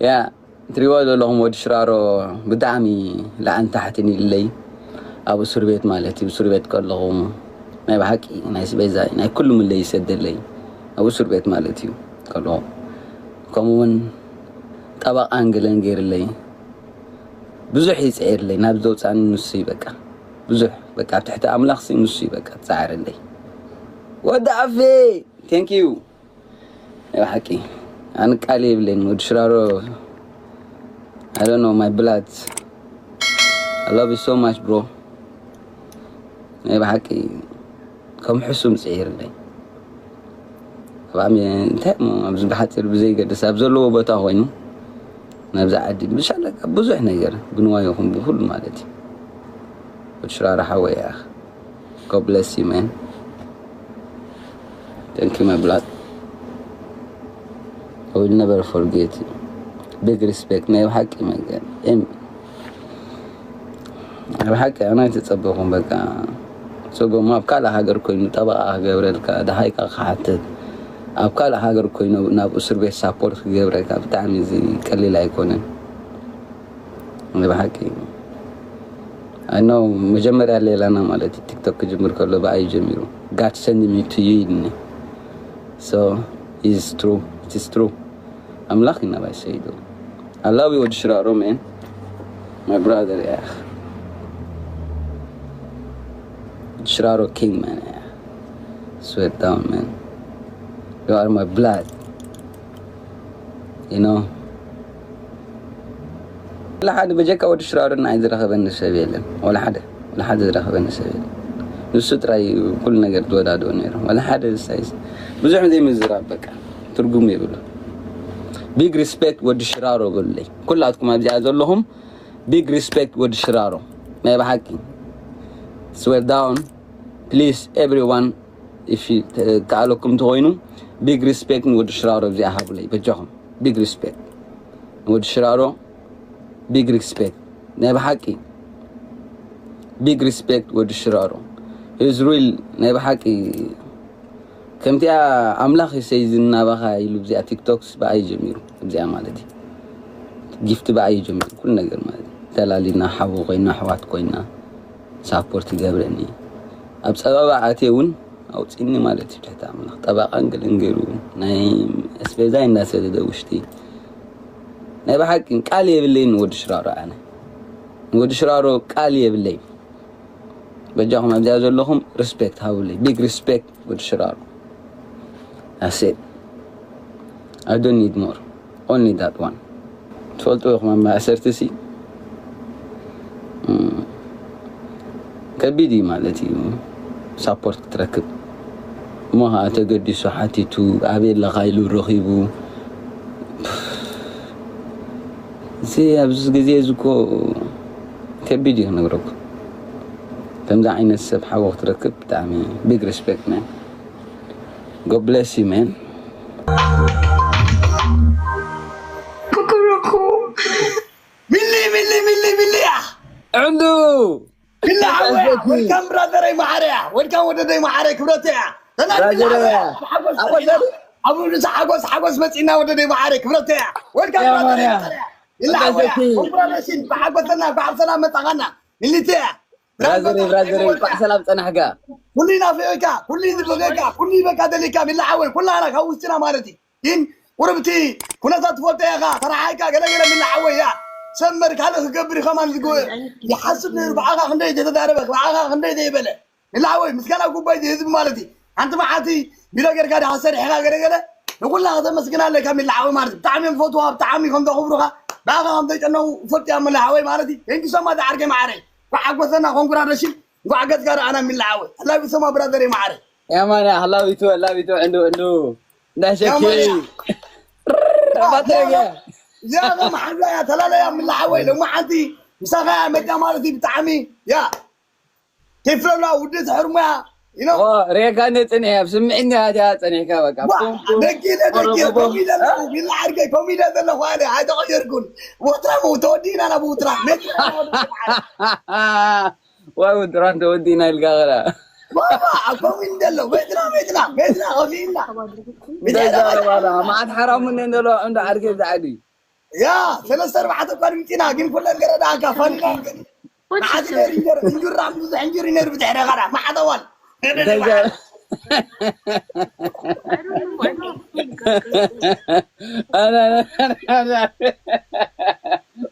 ያ ትሪእዎ ዘለኹም ወዲ ሽራሮ ብጣዕሚ ላዕልን ታሕትን ኢለይ ኣብ እስር ቤት ማለት እዩ። እስር ቤት ከለኹ ናይ ብሓቂ ናይ ስበይዛይ ናይ ኩሉ ምለይ ይሰደለይ ኣብ እስር ቤት ማለት እዩ ከለኹ ከምኡ እውን ጠበቓን ገለን ገይርለይ ብዙሕ ይፅዒርለይ ናብ ዘውፃኒ ንሱ እዩ በቃ ብዙሕ በቃ ኣብ ትሕቲ ኣምላኽ ሲ ንሱ እዩ በቃ ትፃዓረለይ ወዲ ኣፌ thank you ናይ ብሓቂ ኣነ ቃል የብለይን ወዲ ሽራሮ I don't know my blood I love you so much bro ናይ ብሓቂ ከም ሕሱም ፅዒርለይ ኣብ ኣሜ እንታይ እሞ ኣብዚ ብሓፂር ብዘይገድስ ኣብ ዘለዎ ቦታ ኮይኑ ናብዚ ዓዲ ብሻለቃ ብዙሕ ነገር ብንዋይ ይኹን ብኩሉ ማለት እዩ ወዲ ሽራሮ ሓወይ ኢኻ God bless you man Thank you my blood I will never forget you big respect ናይ ብሓቂ መገ ናይ ብሓቂ ኣነ ኣይተፀበኹም በቃ ፀገሙ ኣብ ካልእ ሃገር ኮይኑ ጠበቓ ክገብረልካ ደሃይካ ክሓትት ኣብ ካልእ ሃገር ኮይኑ ናብ እስር ቤት ሳፖርት ክገብረልካ ብጣዕሚ እዚ ቀሊል ኣይኮነን ናይ ብሓቂ I know መጀመርያ ሌላና ማለት እዩ ቲክቶክ ክጅምር ከሎ ብኣይ ጀሚሩ God send me to you ኢልኒ so is true it is true ኣምላኽ እዩ ናባይ ሰይዱ I love you ወዲ ሽራሮ man my brother yeah ሽራሮ king man yeah swear down man you are my blood you know ወላ ሓደ በጀካ ወዲ ሽራሮ ንዓይ ዝረኸበኒ ሰብ የለን ወላ ሓደ ወላ ሓደ ዝረኸበኒ ሰብ የለን ንሱ ጥራይ ኩሉ ነገር ዝወዳድኦ ነይሩ ወላ ሓደ ሳይስ ብዙሕ ዘይምዝራብ በቃ ትርጉም የብሉ big respect ወዲ ሽራሮ በሉለይ ኩላትኩም ኣብዚኣ ዘለኹም big respect ወዲ ሽራሮ ናይ ብሓቂ swear down please everyone if ከኣለኩም ተኾይኑ big respect ንወዲ ሽራሮ ኣብዚኣ ሃቡለይ በጃኹም big respect ንወዲ ሽራሮ big respect ናይ ብሓቂ big respect ወዲ ሽራሮ is real ናይ ብሓቂ ከምቲኣ ኣምላኽ ይሰይ ዝናባኻ ኢሉ ብዚኣ ቲክቶክስ ብኣይ ጀሚሩ እዚኣ ማለት እዩ ጊፍቲ ብኣይ ጀሚሩ ኩሉ ነገር ማለት እዩ ተላሊና ሓዊ ኮይና ኣሕዋት ኮይና ሳፖርት ይገብረኒ ኣብ ፀበባ ኣትየ እውን ኣውፅኒ ማለት እዩ ትሕቲ ኣምላኽ ጠባቃን ገለን ገይሩ ናይ ኣስቤዛይ እናሰደደ ውሽጢ ናይ ብሓቂ ቃል የብለይን ንወዲ ሽራሮ ኣነ ንወዲ ሽራሮ ቃል የብለይን በጃኹም ኣብዚኣ ዘለኹም respect ሃቡለይ big respect ወዲ ሽራሮ ኣሴ I don't need more only that one ትፈልጡ ኢኹም ኣብ ማእሰርቲ ሲ ከቢድ እዩ ማለት እዩ ሳፖርት ክትረክብ እሞ ከዓ ተገዲሱ ሓቲቱ ኣበይ ኣለኻ ኢሉ ረኺቡ እዚ ኣብዚ ግዜ እዚ እኮ ከቢድ እዩ ክነግረኩም ከምዚ ዓይነት ሰብ ሓወ ክትረክብ ብጣዕሚ big respect man God bless you man ኩኩሩኩ ሚሊ ሚሊ ሚሊ ሚሊ እያ ዕንዱ ሚሊ ሓወያ ወልካም ብራዘረይ መዓረያ ወልካም ወደደይ መዓረይ ክብረተያ ብራዘረያ ኣብ ርእሲ ሓጎስ ሓጎስ መፂና ወደደይ መዓረይ ክብረተያ ወልካም ብራዘረይ መዓረያ ሚሊ ሓወያ ኮንግራሽን ብሓጎሰና ብዓብ ሰላም መፃኻና ሚሊተያ ብራዘረይ ብራዘረይ እንኳዕ ሰላም ፀናሕካ ኩሉ ናፍቀካ ኩሉ ዝፈገካ ኩሉ ይበካ ደሊካ ሚሊ ሓወይ ኩላና ካብ ውስጥና ማለት እዩ ግን ቁርብቲ ኩነታት ትፈልጦ ኢኻ ተረሓይካ ገለገለ ሚሊ ሓወይ እያ ሰመር ካልእ ክገብር እዩ ከማን ዝግ ይሓስብ ነይሩ ብዓኻ ክንደይ ዘይተዛረበ ብዓኻ ክንደይ ዘይበለ ሚሊ ሓወይ ምስጋና ጉባይ እዚ ህዝቢ ማለት እዩ ሓንቲ መዓልቲ ቢሮ ጌርካ ድኻ ሰሪሕኻ ገለገለ ንኩላ ከተመስግና ኣለካ ሚሊ ሓወይ ማለት እዩ ብጣዕሚ እዮም ዝፈትዋ ብጣዕሚ ከም ዘኽብሩኻ ብኣኻ ከም ዘይጨነው ፈልጡ እያ ሚሊ ሓወይ ማለት እዩ ቴንኪ ሶማ ዝዓርከይ መዓረይ ኳሓጎሰና ኮንጉራደሽን እንኳዕ ገጽካ ረኣና ሚሊ ሓወይ ኣላቢ ሶማ ብራዘር መዓረይ ያማን ኣህላዊቱ ኣላዊቱ ዕንዱ ዕንዱ እንዳሸኪ ባትረገ እዚኣ መሓዛ እያ ተላለያ ሚሊ ሓወይ ሎማዓንቲ ምሳኻ እያ መጃ ማለት እዩ ብጣዕሚ ያ ከይፍለላ ውዲ ትሕርሙያ ኢኖ ሬካ እንደ ፅንሕ ኣብ ስምዕኛ እያ ፀኒሕካ በቃ ደጊለ ደጊ ኮሚደ ኣለኹ ሚሊ ዓርከይ ኮሚደ ዘለኹ ኣነ ኣይተቐየርኩን ወትራ ተወዲእና ናብ ውትራ ዋይ ውድራን ተወዲእና ኢልካ ኸላ ባባ ኣኮሚን ዘሎ ቤትና ቤትና ቤትና ከፊእና እንዳዛረባላ ማዓት ሓራሙ እንደ እንደሎ እንዶ ዓርከይ ዝዓዲ ያ ሰለስተ ኣርባዕተ እኳ ድምፂና ግን ኩለን ገረዳእካ ፋኒና ግን መዓት ነር እንጀር እንጁራ ብዙሕ እንጁር ነር ብድሕረ ኻዳ መዓት ኣዋል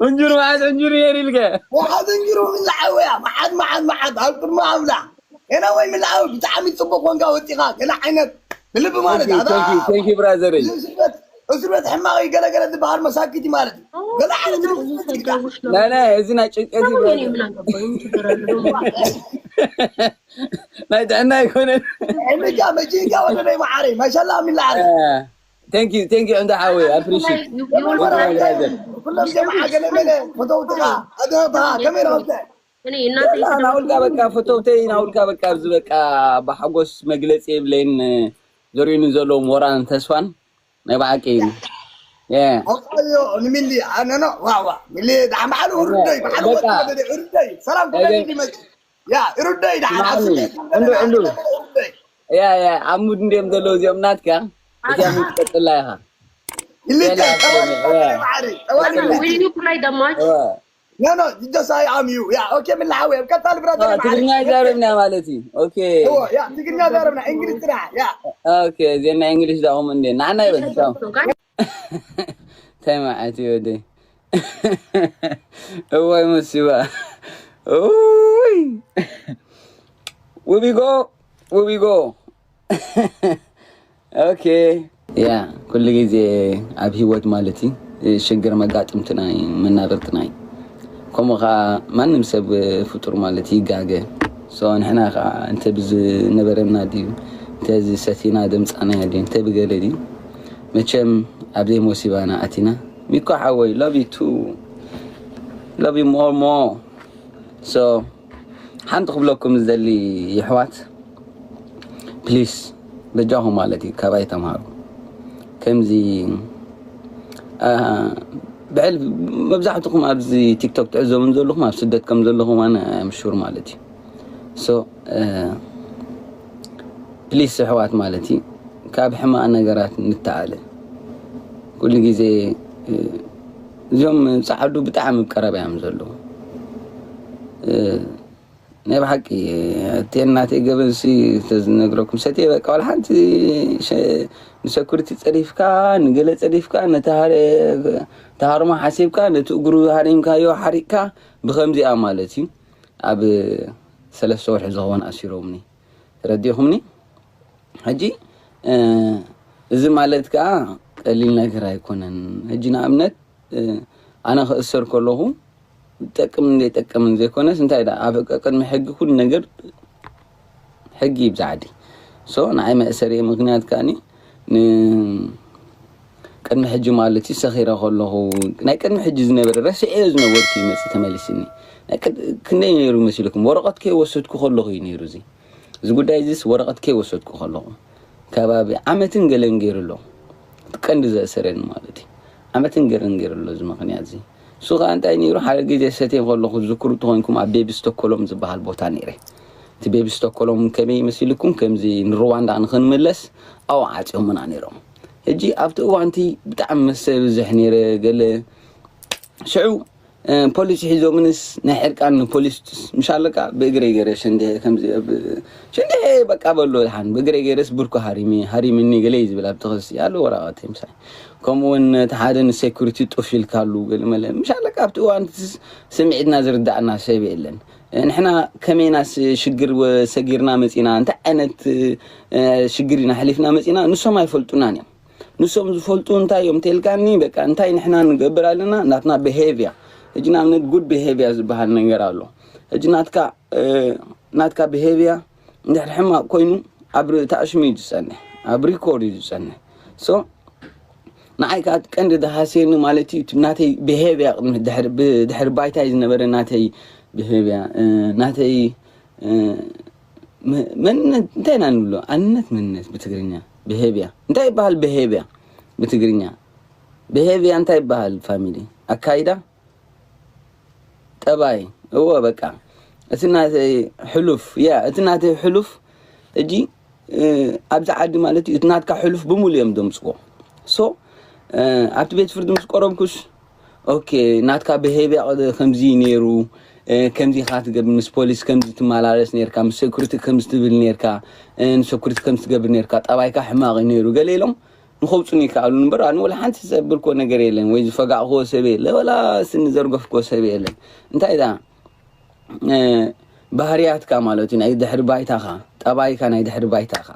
እንጁር መዓት እንጁር ነር ኢልከ መዓት እንጁር ምልዓወያ መዓት መዓት መዓት ኣብ ቅድሚ ኣብላ ገና ወይ ምልዓዊ ብጣዕሚ ፅቡቅ ኮንካ ወፂኻ ገና ዓይነት ብልቢ ማለት thank you brother እስር ቤት ሕማቕ እዩ ገለገለ ዝበሃል መሳኪት ማለት እዩ። ገለ ዓይነት ናይ ናይ እዚ ናይ ጭንቀት እዩ ናይ ጥዕና ኣይኮነን። ሕምጃ መጂንጋ ወደ ናይ መዓረይ ማሻላ ሚላ ዓረይ thank you thank you እንዳ ሓወይ appreciate ኩሎም ጀምዓ ገለመለ ፈተውትኻ ኣድነቕትኻ ከመይ ረኸብተ ናውልካ በቃ ፈተውተይ ናውልካ በቃ ኣብዚ በቃ ብሓጎስ መግለፂ የብለይን ዘርእዩኒ ዘለዎም ሞራልን ተስፋን ናይ ብሓቂ እዩ ኣውቃዮ ንሚሊ ኣነኖ ዋዋ ሚሊ ዳሓን በዓሉ እርደይ በዓሉ ወጣ እርደይ ሰላም ኮለኒ መጽ ያ እርደይ ዳሓን ኣብ ስደት እንዱ እንዱ ያ ያ ኣብ ሙድ እንዲዮም ዘለዉ እዚኦም ናትካ እዚኣ ሙድ ትቀጥላ ኢኻ ይልቀ ጠዋሊ Will you play the match? No, no, just I am you. Yeah, okay, من الحاوي. كتال برادر. ትግርኛ ይዛረብና ማለት እዩ okay ያ ትግርኛ ዛረብና እንግሊዝ ጥራሕ ያ okay ዜና እንግሊዝ ዳኹም እንዴ ንዓና ይበል እንታይ ማለት እዩ ወደይ እዋይ መሲባ ውይ ውቢጎ ውቢጎ okay ያ ኩሉ ግዜ ኣብ ሂወት ማለት እዩ ሽግር መጋጥምትና እዩ መናብርትና እዩ ከምኡ ከዓ ማንም ሰብ ፍጡር ማለት ይጋገ so ንሕና ከዓ እንተ ብዝነበረና ድዩ እንተ ዝሰቲና ደምፃና ድዩ እንተ ብገለ ድዩ መቸም ኣብ ዘይሞሲባና ኣቲና ሚኮ ሓወይ love you too love you more more so ሓንቲ ክብለኩም ዝደሊ ይሕዋት please በጃኹም ማለት እዩ ካባይ ተምሃሩ ከምዚ ብዕል መብዛሕትኹም ኣብዚ ቲክቶክ ትዕዘቡን ዘለኹም ኣብ ስደት ከም ዘለኹም ኣነ ምሹር ማለት እዩ so please ኣሕዋት ማለት እዩ ካብ ሕማቕ ነገራት ንተዓለ ኩሉ ግዜ እዚኦም ፃዓዱ ብጣዕሚ ቀረባ እዮም ዘለዉ ናይ ብሓቂ እቲ እናተይ ገበንሲ ተዝነግረኩም ሰትየ በቃ ዋላ ሓንቲ ንሰኩርቲ ፀሪፍካ ንገለ ፀሪፍካ ነቲ ሃርማ ሓሲብካ ነቲ እግሩ ሃሪምካዮ ሓሪቅካ ብከምዚኣ ማለት እዩ ኣብ ሰለስተ ወርሒ ዝኸውን ኣሲሮምኒ ተረዲእኹምኒ ሕጂ እዚ ማለት ከዓ ቀሊል ነገር ኣይኮነን ሕጂ ንኣብነት ኣነ ክእሰር ከለኹ ዝጠቅምን ዘይጠቅምን ዘይኮነስ እንታይ ዳ ኣብ ቅድሚ ሕጊ ኩሉ ነገር ሕጊ ይብዛዕዲ so ንዓይ መእሰሪ ምክንያት ከዓኒ ቅድሚ ሕጂ ማለት እዩ ሰኺረ ከለኹ ናይ ቅድሚ ሕጂ ዝነበረ ረስዐዮ ዝነበርኩ ይመፅእ ተመሊስኒ ክንደይ ነይሩ መሲልኩም ወረቐት ከይወሰድኩ ከለኹ እዩ ነይሩ እዚ እዚ ጉዳይ እዚስ ወረቐት ከይወሰድኩ ከለኹ ከባቢ ዓመትን ገለን ገይሩ ኣሎ ቀንዲ ዘእሰረኒ ማለት እዩ ዓመትን ገለን ገይሩ ኣሎ እዚ ምክንያት እዚ እሱ ከዓ እንታይ ነይሩ ሓደ ግዜ ሰትየ ከለኹ ዝክሩ ተኮይንኩም ኣብ ቤቢ ስቶኮሎም ዝበሃል ቦታ ነይረ እቲ ቤቢ ስቶኮሎም ከመይ መሲልኩም ከምዚ ንሩዋንዳ ንክንምለስ ኣብኡ ዓፅዮምና ነይሮም ሕጂ ኣብቲ እዋንቲ ብጣዕሚ መሰ ብዝሕ ነይረ ገለ ሽዑ ፖሊስ ሒዞምንስ ናይ ሕርቃን ንፖሊስ ምሻለካ ብእግረይ ገይረ ሸንዲሐ ከምዚ ሸንዲሐ በቃ በሎ ድሓን ብእግረይ ገይረስ ብርኩ ሃሪሚ ሃሪምኒ ገለ እዩ ዝብል ኣብቲ ክሲ ኣሎ ወረቐት ምሳይ ከምኡ እውን እቲ ሓደ ንሴኩሪቲ ጡፍ ኢልካሉ ገለ መለ ምሻለካ ኣብቲ እዋን ስምዒትና ዝርዳእና ሰብ የለን ንሕና ከመይናስ ሽግር ሰጊርና መፂና እንታይ ዓይነት ሽግር ኢና ሓሊፍና መፂና ንሶም ኣይፈልጡናን እዮም ንሶም ዝፈልጡ እንታይ እዮም ተልካኒ በቃ እንታይ ንሕና ንገብር ኣለና ናትና behavior ሕጂ ንኣብነት good behavior ዝበሃል ነገር ኣሎ ሕጂ ናትካ ናትካ behavior እንድሕር ሕማቕ ኮይኑ ኣብ ታእሽሙ እዩ ዝፀንሕ ኣብ record እዩ ዝፀንሕ so ንዓይ ከዓ ቀንዲ ዝሃስየኒ ማለት እዩ ናተይ behavior ድሕሪ ባይታይ ዝነበረ ናተይ behavior ናተይ መንነት እንታይ ኢና ንብሎ ኣንነት መንነት ብትግርኛ behavior እንታይ ይበሃል behavior ብትግርኛ behavior እንታይ ይበሃል family ኣካይዳ ጠባይ እዎ በቃ እቲ ናተይ ሕሉፍ ያ እቲ ናተይ ሕሉፍ እጂ ኣብዚ ዓዲ ማለት እዩ እቲ ናትካ ሕሉፍ ብምሉ እዮም ደምፅዎ so ኣብቲ ቤት ፍርዲ ምስ ቀረብኩስ ኦኬ፣ ናትካ ብሄብያ ከምዚ ነይሩ፣ ከምዚ ኢኻ ትገብር፣ ምስ ፖሊስ ከምዚ ትመላለስ ነርካ፣ ምስ ሴኩሪቲ ከምዚ ትብል ነርካ፣ ንሰኩሪቲ ከምዚ ትገብር ነርካ፣ ጠባይካ ሕማቕ እዩ ነይሩ ገለ ኢሎም ንኸውፁን ይከኣሉ እምበር፣ ኣነ ወላ ሓንቲ ዘብልኮ ነገር የለን ወይ ዝፈጋእክዎ ሰብ የለ፣ ወላ ስኒ ዘርገፍክዎ ሰብ የለን። እንታይ ዳ ባህርያትካ ማለት እዩ፣ ናይ ድሕሪ ባይታኻ፣ ጠባይካ፣ ናይ ድሕሪ ባይታኻ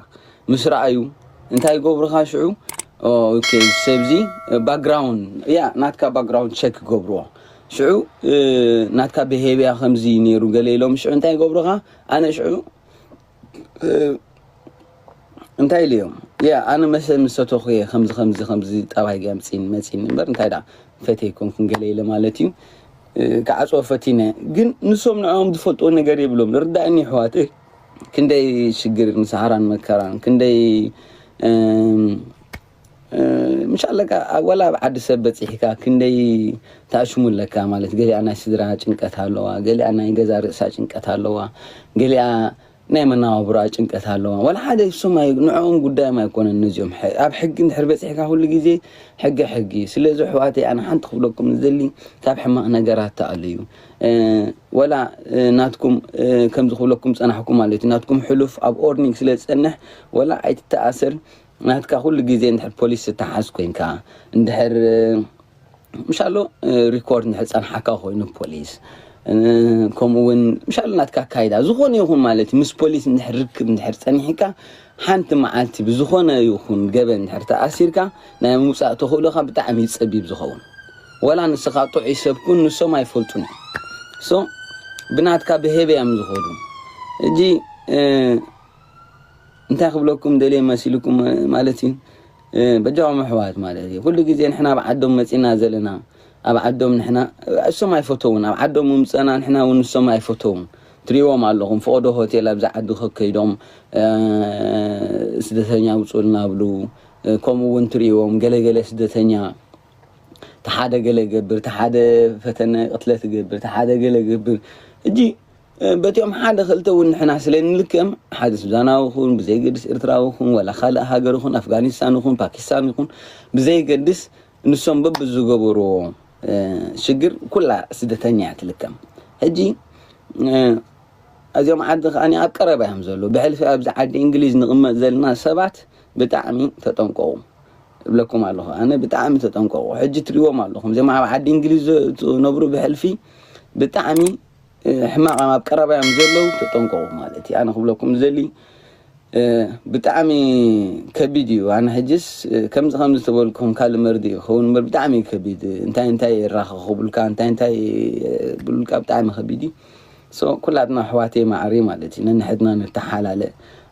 ምስ ረኣዩ እንታይ ይገብሩኻ ሽዑ? ኦኬ፣ ሰብዚ ባክግራውንድ፣ ያ፣ ናትካ ባክግራውንድ ቸክ ይገብርዎ። ሽዑ ናትካ ብሄብያ ከምዚ ነይሩ ገለ ኢሎም ሽዑ እንታይ ይገብሩኻ? ኣነ ሽዑ እንታይ ኢሉ እዮም? ያ፣ ኣነ መሰ ምስ ሰተኹ እየ ከምዚ ከምዚ ከምዚ ጠባይ ገምፂን መፂን እምበር እንታይ ዳ ፈተይ ኮንኩን ገለ ኢለ ማለት እዩ። ክዓፅዎ ፈቲነ፣ ግን ንሶም ንዕኦም ዝፈልጥዎ ነገር የብሎም። ርዳእኒ ኣሕዋት፣ ክንደይ ሽግር ንሰሃራን መከራን ክንደይ ምሻለካ፣ ወላ ኣብ ዓዲ ሰብ በፂሕካ ክንደይ ተኣሽሙ ኣለካ ማለት፣ ገሊኣ ናይ ስድራ ጭንቀት ኣለዋ፣ ገሊኣ ናይ ገዛ ርእሳ ጭንቀት ኣለዋ፣ ገሊኣ ናይ መናባብራ ጭንቀት ኣለዋ። ወላ ሓደ ሶም ኣይ-፣ ንዕኦም ጉዳዮም ኣይኮነን። ነዚኦም ሕ-፣ ኣብ ሕጊ እንድሕር በፂሕካ ኩሉ ግዜ ሕጊ ሕጊ። ስለዚ ኣሕዋተይ ኣነ ሓንቲ ክብለኩም ዝደሊ ካብ ሕማቕ ነገራት ተኣለዩ። ወላ ናትኩም ከምዚ ክብለኩም ፀናሕኩም ማለት እዩ፣ ናትኩም ሕሉፍ ኣብ ኦርኒንግ ስለ ዝፀንሕ ወላ ኣይትተኣሰር። ናትካ ኩሉ ግዜ እንድሕር ፖሊስ ዝተሓዝ ኮይንካ፣ እንድሕር ምሻሎ ሪኮርድ እንድሕር ፀንሓካ ኮይኑ ፖሊስ፣ ከምኡ እውን ምሻሎ ናትካ ኣካይዳ ዝኾነ ይኹን ማለት እዩ፣ ምስ ፖሊስ እንድሕር ርክብ እንድሕር ፀኒሕካ፣ ሓንቲ መዓልቲ ብዝኾነ ይኹን ገበን እንድሕር ተኣሲርካ፣ ናይ ምውፃእ ተኽእሎኻ ብጣዕሚ እዩ ፀቢብ ዝኸውን። ወላ ንስኻ ጥዑይ ሰብ ኩን፣ ንሶም ኣይፈልጡን እዮም። ሶ ብናትካ ብሄብያ እዮም ዝኸዱ። እጂ እንታይ ክብለኩም ደልየ መሲልኩም ማለት እዩ? በጃኹም ኣሕዋት ማለት እዩ። ኩሉ ግዜ ንሕና ኣብ ዓዶም መፂና ዘለና፣ ኣብ ዓዶም ንሕና፣ እሶም ኣይፈተውን። ኣብ ዓዶም ምምፀና ንሕና እውን ንሶም ኣይፈተውን። ትሪእዎም ኣለኹም፣ ፈቐዶ ሆቴል ኣብዚ ዓዲ ከከይዶም ስደተኛ ውፁልና ብሉ። ከምኡ እውን ትሪእዎም ገለገለ ስደተኛ ተሓደ ገለ ገብር፣ ተሓደ ፈተነ ቅትለት ገብር፣ ተሓደ ገለ ገብር። እጂ በቲኦም ሓደ ክልተ እውን ንሕና ስለ ንልከም፣ ሓደ ሱዳናዊ ይኹን ብዘይገድስ፣ ኤርትራዊ ይኹን ዋላ ካልእ ሃገር ይኹን፣ ኣፍጋኒስታን ይኹን ፓኪስታን ይኹን ብዘይገድስ፣ ንሶም በብዝገበርዎ ሽግር ኩላ ስደተኛ እያ ትልከም። ሕጂ እዚኦም ዓዲ ከኣ ኣብ ቀረባ እዮም ዘለዉ። ብሕልፊ ኣብዚ ዓዲ እንግሊዝ ንቕመጥ ዘለና ሰባት ብጣዕሚ ተጠንቀቑ እብለኩም ኣለኹ። ኣነ ብጣዕሚ ተጠንቀቑ። ሕጂ ትሪእዎም ኣለኹም። እዚኦም ኣብ ዓዲ እንግሊዝ ዝነብሩ ብሕልፊ ብጣዕሚ ሕማቕ ኣብ ቀረባ እዮም ዘለዉ፣ ተጠንቀቑ ማለት እዩ። ኣነ ክብለኩም ዝደሊ ብጣዕሚ ከቢድ እዩ። ኣነ ሕጅስ ከምዚ ከምዚ ተበልኩም ካልእ መርድእ ይኸውን እምበር ብጣዕሚ እዩ ከቢድ። እንታይ እንታይ የራኸኹብልካ፣ እንታይ እንታይ ብሉልካ ብጣዕሚ ከቢድ እዩ። ሶ ኩላትና ኣሕዋተይ ማዕሪ ማለት እዩ። ነንሕድና ንተሓላለ፣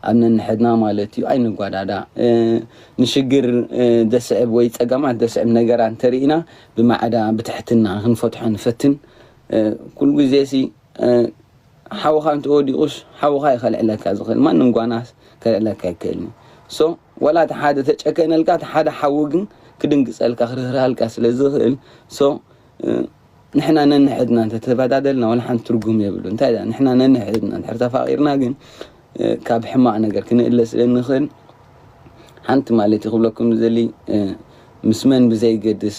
ኣብ ነንሕድና ማለት እዩ ኣይንጓዳዳ። ንሽግር ደስዕብ ወይ ፀገማት ደስዕብ ነገራት እንተርኢና ብማዕዳ ብትሕትና ክንፈትሖ ንፈትን። ኩሉ ግዜ ሲ ሓውኻ እንተወዲቑስ ሓውኻ እዩ ከልዕለካ ዝኽእል፣ ማንም ጓናስ ከልዕለካ ኣይክእልን። ሶ ዋላ እቲ ሓደ ተጨከነልካ፣ እቲ ሓደ ሓዊ ግን ክድንግፀልካ ክርህርሃልካ ስለ ዝኽእል፣ ሶ ንሕና ነንሕድና እንተተበዳደልና ዋላ ሓንቲ ትርጉም የብሉ። እንታይ ደኣ ንሕና ነንሕድና እንድሕር ተፋቒርና ግን ካብ ሕማቕ ነገር ክንእለ ስለ ንኽእል፣ ሓንቲ ማለት እዩ ክብለኩም ዝደሊ፣ ምስ መን ብዘይገድስ፣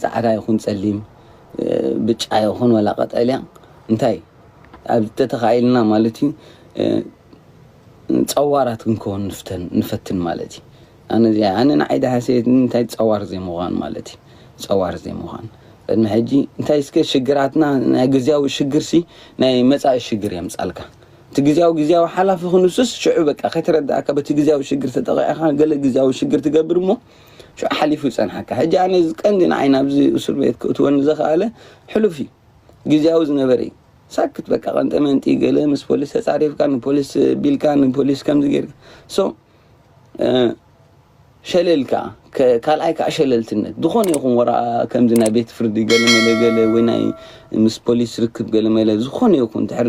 ፃዕዳ ይኹን ፀሊም፣ ብጫ ይኹን ዋላ ቀጠልያ፣ እንታይ ኣብ ተተኻኢልና ማለት እዩ ጸዋራት ክንከውን ንፍተን ንፈትን ማለት እዩ። ኣነ እዚኣ ኣነ ንዓይ ደሓሰየት እንታይ ጸዋር ዘይምዃን ማለት እዩ። ጸዋር ዘይምዃን ቅድሚ ሕጂ እንታይ እስከ ሽግራትና ናይ ግዜያዊ ሽግር ሲ ናይ መጻኢ ሽግር የምጻልካ። እቲ ግዜያዊ ግዜያዊ ሓላፊ ክንሱስ ሽዑ በቃ ከይተረዳእካ በቲ ግዜያዊ ሽግር ተጠቂዕካ ገለ ግዜያዊ ሽግር ትገብር እሞ ሽዑ ሓሊፉ ይጸንሓካ። ሕጂ ኣነ እዚ ቀንዲ ንዓይ ናብዚ እስር ቤት ክእትወኒ ዘኽኣለ ሕሉፍ እዩ። ግዜያዊ ዝነበረ እዩ። ሳክት በቃ ቀንጠ መንጢ ገለ ምስ ፖሊስ ተጻሪፍካ ንፖሊስ ቢልካ ንፖሊስ ከምዚ ጌርካ ሶ ሸለልካ ካልኣይ ከዓ ሸለልትነት ዝኾነ ይኹን ወራ ከምዚ ናይ ቤት ፍርዲ ገለ መለ ገለ ወይ ናይ ምስ ፖሊስ ርክብ ገለ መለ ዝኾነ ይኹን ድሕር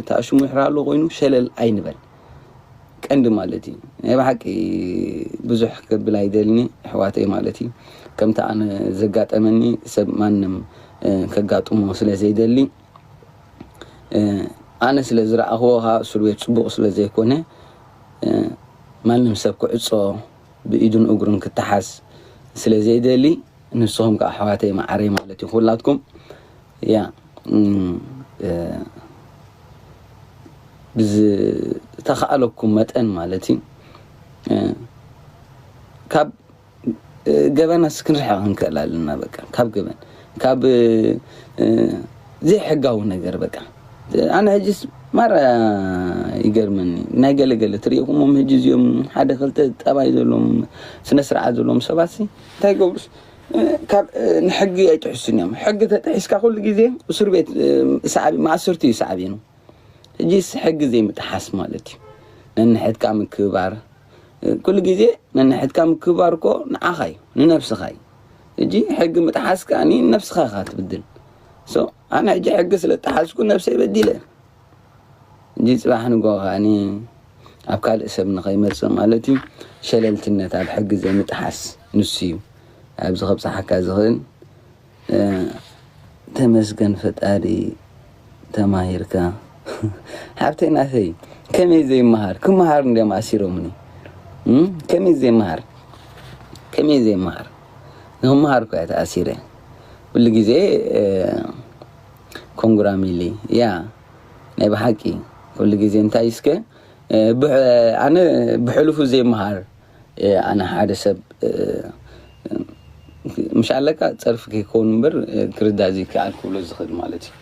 ተኣሽሙ ድሕር ኣሎ ኮይኑ ሸለል ኣይንበል። ቀንዲ ማለት እዩ ናይ ብሓቂ ብዙሕ ከብል ኣይደልኒ ኣሕዋተይ ማለት እዩ። ከምቲ ኣነ ዘጋጠመኒ ሰብ ማንም ከጋጥሞ ስለ ዘይደሊ ኣነ ስለ ዝረኣኽዎ ከዓ እስር ቤት ፅቡቕ ስለ ዘይኮነ ማንም ሰብ ክዕፆ ብኢዱን እግሩን ክተሓዝ ስለ ዘይደሊ ንስኹም ከዓ ኣሕዋተይ መዓረይ ማለት እዩ። ኩላትኩም ያ እም፣ እ፣ ብዝተኻእለኩም መጠን ማለት እዩ፣ እ፣ ካብ እ፣ ገበናስ ክንርሕቕ ክንክእል ኣለና። በቃ ካብ ገበን፣ ካብ እ፣ ዘይሕጋዊ ነገር በቃ። ኣነ ሕጅስ ማራ ይገርመኒ፣ ናይ ገለገለ ትሪእኹሞም ሕጂ እዚኦም ሓደ ክልተ ጠባይ ዘለዎም፣ ስነ ስርዓት ዘለዎም ሰባት ሲ እንታይ ይገብሩስ፣ እ፣ ካብ እ፣ ንሕጊ ኣይጥሕሱን እዮም። ሕጊ ተጥሒስካ ኩሉ ግዜ እስር ቤት እ፣ ሳዕቢ ማእሰርቲ እዩ ሳዕቢ ነው። ሕጂስ ሕጊ ዘይምጥሓስ ማለት እዩ። ነንሕድካ ምክብባር፣ ኩሉ ግዜ ነንሕድካ ምክብባር እኮ ንዓኻ እዩ፣ ንነብስኻ እዩ። ሕጂ ሕጊ ምጥሓስ ከኣኒ ነብስኻ ኢኻ ትብድል። ሶ ኣነ ሕጂ ሕጊ ስለ ጥሓስኩ ነብሰይ በዲለ። ሕጂ ጽባሕ ንጎ ከኣኒ ኣብ ካልእ ሰብ ንኸይመጽእ ማለት እዩ። ሸለልትነት ኣብ ሕጊ ዘይምጥሓስ ንሱ እዩ ኣብዚ ከብጽሓካ ዝኽእል። እ፣ ተመስገን ፈጣሪ ተማሂርካ። ሓብተይ ናተይ ከመይ ዘይመሃር ክመሃር እንዲም ኣሲሮምኒ። እም፣ ከመይ ዘይመሃር ከመይ ዘይመሃር ንክመሃር እኮ እየ ተኣሲረ። ኩሉ ግዜ እ፣ ኮንጉራ ሚሊ ያ ናይ ብሓቂ ኩሉ ግዜ እንታይ እስከ እ፣ ብሕ- ኣነ ብሕሉፉ ዘይመሃር እ፣ ኣነ ሓደ ሰብ እ፣ ምሽ ኣለካ ጸርፊ ከይከውን እምበር እ፣ ክርዳእ ዘይከኣል ክብሎ ዝኽእል ማለት እዩ።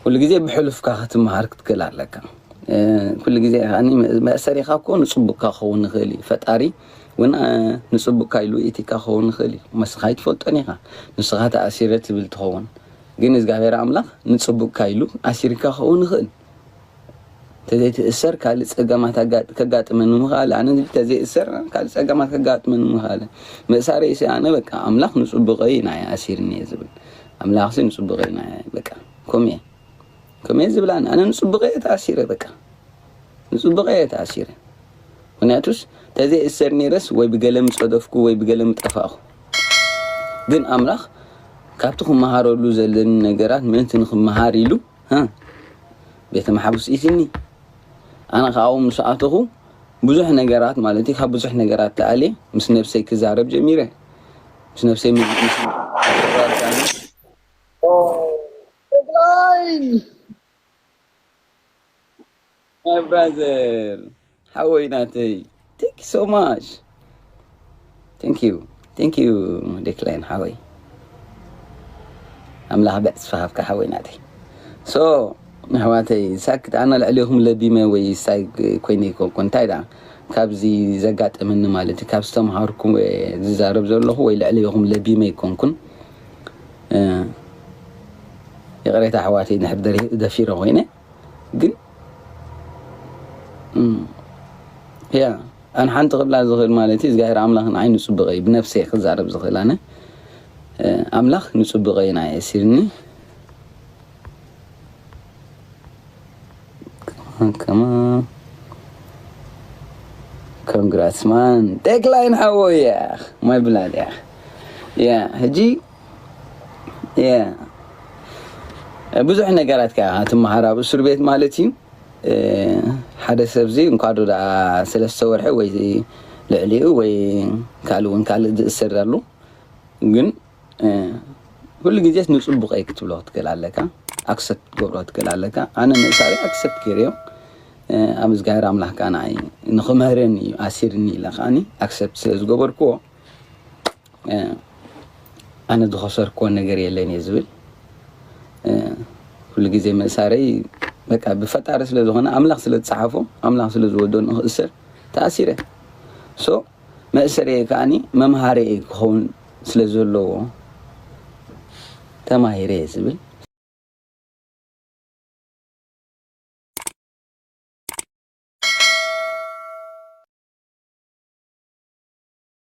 ኩሉ ግዜ ብሕሉፍካ ክትመሃር ክትክእል ኣለካ። እ፣ ኩሉ ግዜ ከኣ መእሰሪኻ እኮ ንጽቡቅካ ክኸውን ይኽእል እዩ። ፈጣሪ እውን እ፣ ንጽቡቅካ ኢሉ ኢቲካ ክኸውን ይኽእል እዩ። መስኻ ኣይትፈልጦን ኢኻ። ንስኻ ተኣሲረ ትብል ትኸውን፣ ግን እግዚኣብሔር ኣምላኽ ንጽቡቅካ ኢሉ ኣሲርካ ክኸውን ይኽእል። ተዘይትእሰር ካልእ ጸገማት ኣጋ- ከጋጥመኒ ምኽኣለ። ኣነ ተዘይእሰር ካልእ ጸገማት ከጋጥመኒ ምኽኣለ። ምእሳረይ ሲ ኣነ በቃ ኣምላኽ ንጽቡቐይ ኢና ኣሲርኒ እየ ዝብል። ኣምላኽሲ ንጽቡቐይ ኢና በቃ ከምኡ እየ ከምኡ እየ ዝብል። ኣነ ኣነ ንጽቡቐይ እየ ተኣሲረ በቃ ንጽቡቐይ እየ ተኣሲረ። ምክንያቱስ ተዘይእሰር ነይረስ ወይ ብገለ ምጸደፍኩ ወይ ብገለ ምጠፋእኹ። ግን ኣምላኽ ካብቲ ክመሃረሉ ዘለኒ ነገራት ምእንቲ ንክመሃር ኢሉ ሀ፣ ቤተ መሓብስ ኢትኒ። ኣነ ከኣኡ ምስ ኣተኹ ብዙሕ ነገራት ማለት እዩ፣ ካብ ብዙሕ ነገራት ተኣልየ ምስ ነብሰይ ክዛረብ ጀሚረ። ምስ ነብሰይ ምስ- ምስ- ተክላይ My brother ሓወይ ናተይ thank you so much thank you thank you ዴክላይን ሓወይ ኣምላኽ ብዕፅፊ ሃብካ ሓወይ ናተይ so ኣሕዋተይ ሳክት ኣነ ልዕሌኹም ለቢመ ወይ ሳይ ኮይነ ይኮንኩ እንታይ ደኣ ካብዚ ዘጋጠመኒ ማለት እዩ ካብ ዝተምሃርኩም ዝዛረብ ዘለኹ ወይ ልዕሌኹም ለቢመ ይኮንኩን ይቕሬታ ኣሕዋተይ ድሕር ደፊረ ኮይነ ግን ያ ኣነ ሓንቲ ክብላ ዝኽእል ማለት እዩ እግዚኣብሔር ኣምላኽ ንዓይ ንፅቡቐ እዩ ብነፍሰ ክዛረብ ዝኽእል ኣነ ኣምላኽ ንፅቡቐ እዩ ንዓይ ኣሲርኒ ከማ congrats man ተክላይ ንሓወይ ያ my blood ያ ያ ሕጂ ያ ብዙሕ ነገራት ከ ትመሃር ኣብ እስር ቤት ማለት እዩ ሓደ ሰብ ዚ እንኳ ዶ ደኣ ሰለስተ ወርሒ ወይ ልዕሊኡ ወይ ካልእ እውን ካልእ ዝእሰር ኣሎ ግን ኩሉ ግዜ ንፅቡቀይ ክትብሎ ክትክእል ኣለካ ኣክሰፕት ክትገብሮ ክትክእል ኣለካ ኣነ ምእሳሪ ኣክሰፕት ገይረዮ ኣብ እግዚኣብሔር ኣምላኽ ከዓ ንዓይ ንክምህረኒ እዩ ኣሲርኒ ኢለ ከዓ ኣክሰፕት ስለ ዝገበርክዎ ኣነ ዝኸሰርክዎ ነገር የለን እየ ዝብል ኩሉ ግዜ ምእሳረይ በቃ ብፈጣሪ ስለ ዝኾነ ኣምላኽ ስለ ዝፀሓፎ ኣምላኽ ስለ ዝወዶ ንክእሰር ተኣሲረ so መእሰርየ ከዓኒ መምሃርየ ክኸውን ስለ ዘለዎ ተማሂረ እየ ዝብል